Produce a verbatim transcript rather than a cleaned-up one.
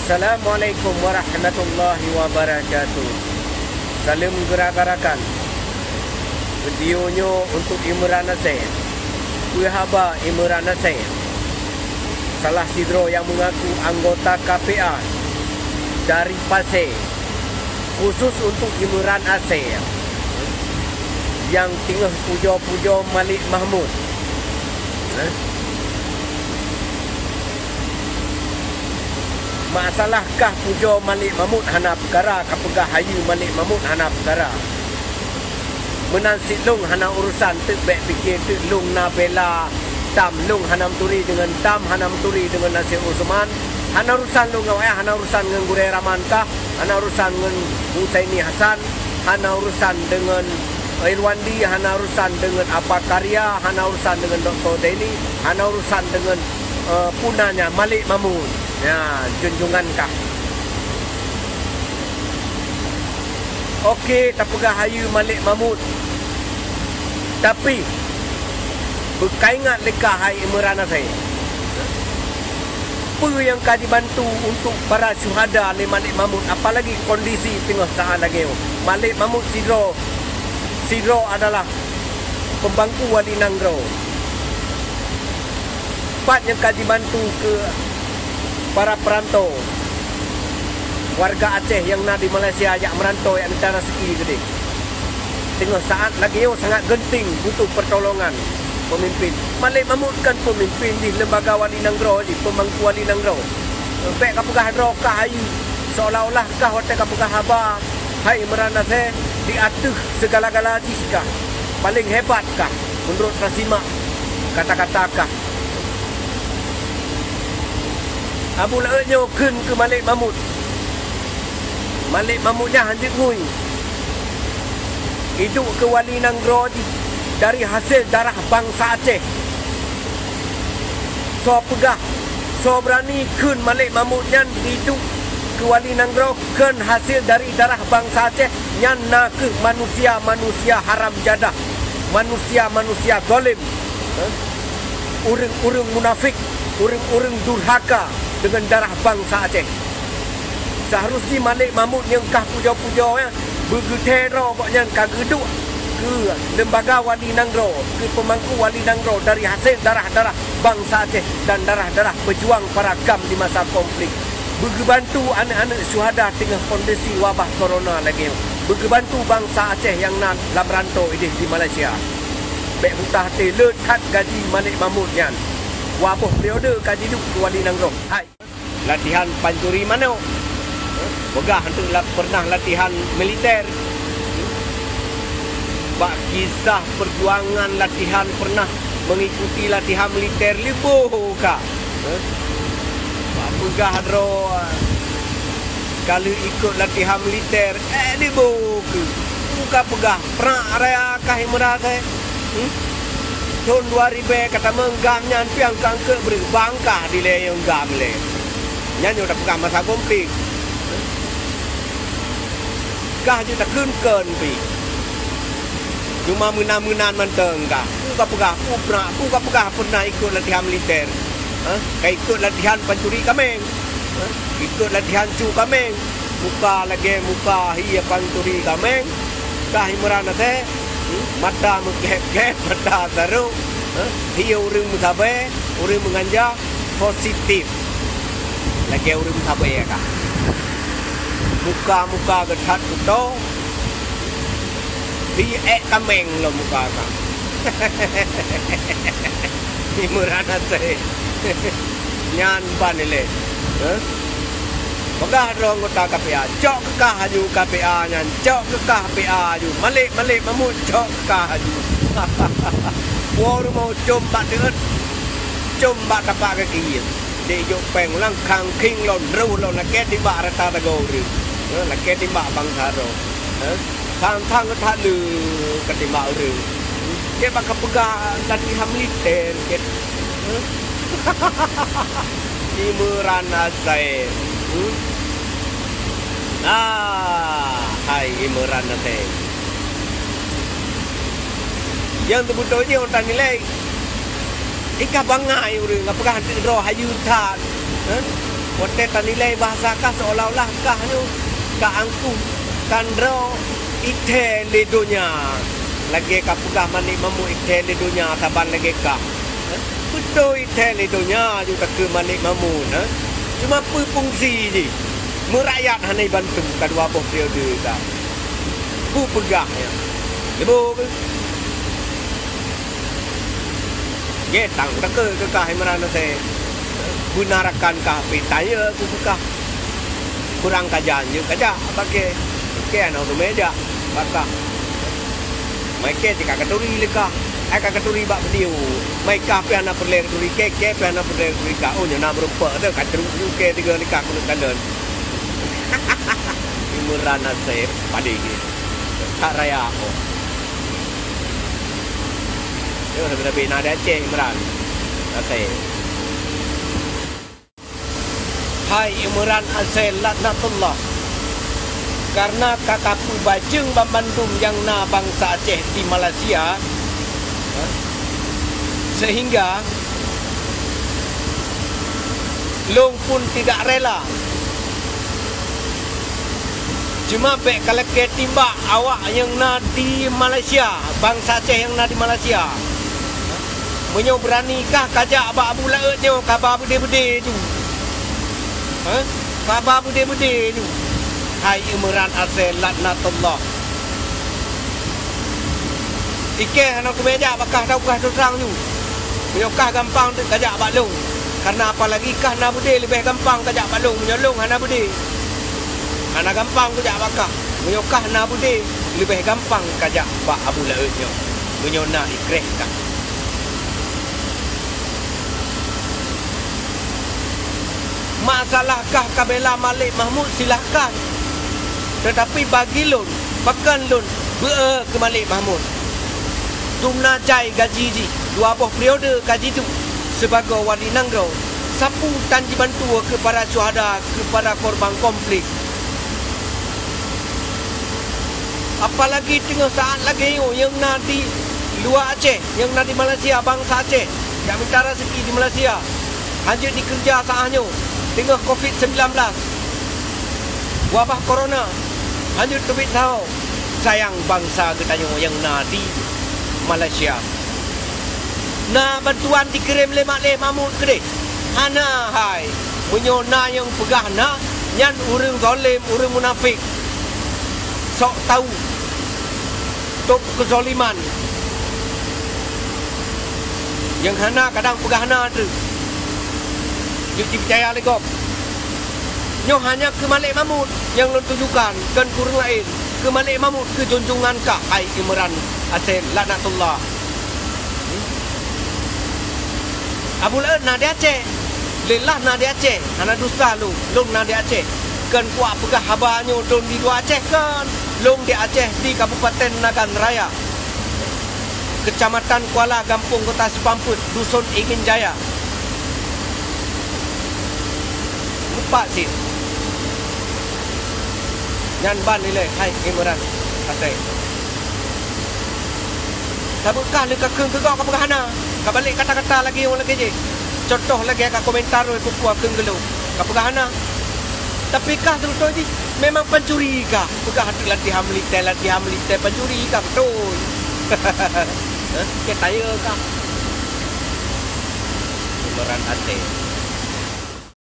Assalamualaikum warahmatullahi wabarakatuh. Saleuem geura-geurakan. Video nyoe untuk Imran Asèe. Peue haba Imran Asèe? Salah sidroe nyang meungaku anggota K P A dari Pasè, khusus untuk Imran Asèe nyang teungoh pujoe-pujoe Malik Mahmud. Masalah kah pujoe Malik Mahmud hana peukara, ka peugah hayeue Malik Mahmud hana peukara. Meunan cit lôn hana urusan, teuk bèk pike teuk lôn na bela TAM, lôn hana meuturi deungon TAM, hana meuturi deungon Nasir Usman, hana urusan lôn ngon awak nyan, hana urusan ngon Gurèe Rahman kah, hana urusan ngon Husaini Hasan, hana urusan deungon Irwandi, hana urusan deungon Apa Karya, hana urusan deungon Doktor Zaini, hana urusan deungon, eh, peue nan nyan, Malik Mahmud. Nyan, junjungan kah. Oke, tapeugah hayeue Malik Mahmud. Tapi, beukaingat lé kah hai Imran Asèe. Peue nyang ka jibantu untuk para syuhada lé Malik Mahmud, apalagi kondisi teungoh saat lagèe nyoe. Malik Mahmud sidroe, sidroe adalah pembangku wali nanggroe. Pat nyang ka jibantu keu para peurantô, warga Aceh nyang na di Malaysia jak meurantô jak mita raseuki keudeh. Teungoh saat lagèe nyoe sangat geunteng butuh peutolongan peumimpin. Malik Mahmud kan peumimpin jih, lembaga wali nanggroe jih, peumangku wali nanggroe. Bèk ka peugah droe kah hayeue, seolah-olah kah watèe ka peugah haba hai Imran Asèe di ateueh segala-gala jih kah, paleng hebat kah, meunurot tasimak kata-kata kah. Abu Laôt nyoe kheun keu Malik Mahmud. Malik Mahmud nyan hanjeuet ngui. Iduek keu wali nanggroe jih dari hasé darah bansa Aceh. Soe peugah, soe beurani kheun Malik Mahmud nyan iduek keu wali nanggroe kheun hasé dari darah bansa Aceh, nyan na kheueh manusia-manusia haram jadah, manusia-manusia zalém. Ureuëng-ureuëng munafék, ureuëng-ureuëng durhaka deungon darah bansa Aceh. Seuharus jih Malik Mahmud nyang kah pujoe-pujoe nyan beugeutée droe gobnyan ka geuduek keu lembaga wali nanggroe, keu peumangku wali nanggroe dari hasé darah-darah bansa Aceh dan darah-darah peujuang para GAM di masa konflik. Beugeubantu aneuëk-aneuëk syuhada teungoh kondisi wabah corona lagée nyoe. Beugeubantu bansa Aceh nyang na lam rantô idéh di Malaysia. Bék buta até, le that gaji Malik Mahmud nyan. Dua boh periode ka jiduek keu wali nanggroe. Hai. Latihan pancuri manok. Peugah enteuk la-, pernah latihan militer. Bak kisah perjuangan latihan pernah mengikuti latihan militer, liboh ka. Bak peugah droe ka lheueh ikot latihan militer, eh, liboh keu. Peue ka peugah, prak raya kah imeurasée. Hmm? Thon dua ribée ka tamong GAM nyan piang ka eungkot breueh bangkah dilée nyang GAM lé. Nyan nyang tapeugah masa konflik. Kah jeuet takheun-kheun pih. Cuma meunan-meunan mantong kah. Peue ka peugah, peue prak, peue ka peugah pernah ikot latihan militer. Ha? Ka ikot latihan pancuri kaméng. Ha? Ikot latihan cu kaméng. Muka lagée muka hi pancuri kaméng. Kah imeurasée, hmm? Mata meugét-gét, mata tarok. Ha? Hi ureuëng meusabé, ureuëng meuganja. Positif. Lagée ureuëng sabé ka. Muka-muka geuthat kuto. Di ék kaméng lom muka ka. Imeurasée. Nyan ban ilée. Heh? Peugah droe anggota K P A, cok keukah aju K P A nyan, cok keukah P A aju. Malik, Malik, Mahmud, cok keukah aju. Woe rumoh com bak deuet, com bak tapak gaki. Dek jok péng ulang khang khieng lom, reuh lom lakée timbak rata tagoe ureuëng. Eh, lakée timbak bansa droe. Eh, sang-sang that le ka timbak ureuëng. Cit bak ka peugah latihan militer cit. Eh? Imeurasée. Hmm? Ah, hai Imeurasée. Nyang teubeutôi jih ôn tanilai. Ikah bangai ureuëng, ka peugah anteuk droe hayeue that. Hah? Watèe tanilai bahasa kah seolah-olah kah nyoe ka angkuh, ka droe, ithèe lé donya. Lagèe ka peugah Malik Mahmud, ithèe lé donya saban lagèe kah. Beutôi ithèe lé donya ju takheun Malik Mahmud, ha? Cuma peue fungsi jih? Meurakyat hana jibantu ka dua boh periode ka. Peue peugah nyan? Leubeh keu? Gét tang takheun keu kah Imran Asèe. Beunarakan kah pih tanyong keu kah. Kurang kajan jeuet kajak bak kèe. Kèe hana teumè jak bak kah. Mai kèe cit ka katuri lé kah. Ai ka katuri bak video. Mai kah pih hana peureulèe katuri kèe, kèe pih hana peureulèe katuri kah. Oh, nyoe na meurumpok teuh ka ceuruk ju kèe tiga lé kah keuneuk kalon. Imran Asèe padé jih. That raya oh. Nyoe sabe-sabe na di Aceh Imran Asèe. Hai Imran Asèe laknatullah, kareuna ka kapeubajeueng banmandum nyang na bansa Aceh di Malaysia, sehingga lôn pun tidak rela. Cuma bèk ka lakèe timbak awak nyang na di Malaysia, bansa Aceh nyang na di Malaysia. Meunyoe beurani kah kajak bak Abu Laôt nyoe, kaba beudé-beudé ju. Hah? Kaba beudé-beudé ju. Hai Imran Asèe laknatullah. Ikèe hana kumeujak bak kah, tapeugah terus trang ju. Meunyoe kah gampang kajak bak lôn, kareuna apalagi kah na beudé leubeh gampang kajak bak lôn, meunyoe lôn hana beudé. Hana gampang kujak bak kah. Meunyoe kah na beudé, leubeh gampang kajak bak Abu Laôt nyoe, meunyoe na ikreh kah. Masalah kah kabela Malik Mahmud, silahkan. Teutapi bagi lôn, pakon lôn beu-e keu Malik Mahmud. Dum na jai gaji jih, dua boh periode ka jiduek sibagoe wali nanggroe. Sapeue tan jibantu keu para syuhada, keu para korban konflik? Apalagi teungoh saát lagèe nyoe nyang na di luwa Aceh, nyang na di Malaysia, bansa Aceh jak mita raseuki di Malaysia, hanjeuet dikeureuja saát nyoe teungoh covid sembilan belas, wabah corona, hanjeuet teubiet saho. Sayang bansa geutanyoe nyang na di Malaysia. Na bantuan dikirém lé Malik Mahmud keudeh? Hana hai. Meunyoe na nyang peugah na, nyan ureueng zalém, ureueng munafék. Sok tau. Tôb keuzaliman. Nyang hana kadang peugah na treuk. Jeuet jipeucaya lé gob. Nyoe hanya keu Malik Mahmud nyang lôn tujukan, kon keu ureueng laén. Keu Malik Mahmud, keu junjungan kah, hai Imran Asèe laknatullah. Abu Laôt na di Aceh, lôn lah na di Aceh, hana dusta lôn, lôn na di Aceh. Kon kupeugah haba nyoe lôn di luwa Aceh, kon. Lôn di Aceh, di Kabupaten Nagan Raya. Kecamatan Kuala, Gampông Kota Sipampet, Dusun Ingin Jaya. Lupa sih. Nyan ban ilèe, hai Imran Asèe. Saboh kah lé ka kheun keu gob ka peugah hana, ka balek kata-kata lagèe nyoe lagèe jih. Contoh lagèe ka komentar wai peue-peue kheun geulong, ka peugah hana. Tapi kah seubeutôi jih memang pancuri kah. Peugah teuk latihan militè, latihan militè, pancuri kah beutôi. Hah? Keu tayeu kah? Imran Asèe.